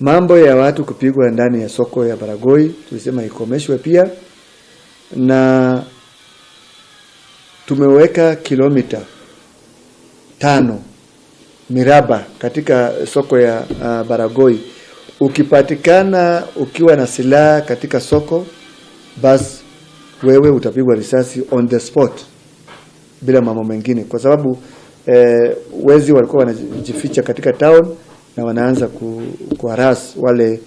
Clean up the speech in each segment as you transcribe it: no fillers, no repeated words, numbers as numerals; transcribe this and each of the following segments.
Mambo ya watu kupigwa ndani ya soko ya Baragoi tulisema ikomeshwe pia, na tumeweka kilomita 5 miraba katika soko ya Baragoi. Ukipatikana ukiwa na silaha katika soko, basi wewe utapigwa risasi on the spot bila mambo mengine, kwa sababu wezi walikuwa wanajificha katika town na wanaanza kuharass wale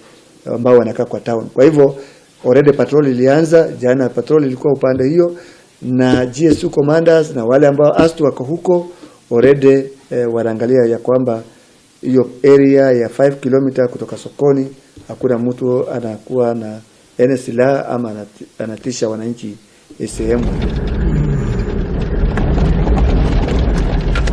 ambao wanakaa kwa town. Kwa hivyo already patrol ilianza jana, patrol ilikuwa upande hiyo na GSU commanders na wale ambao ASTU wako huko already wanaangalia ya kwamba hiyo area ya 5 km kutoka sokoni hakuna mtu anakuwa na ene silaha ama anatisha wananchi sehemu.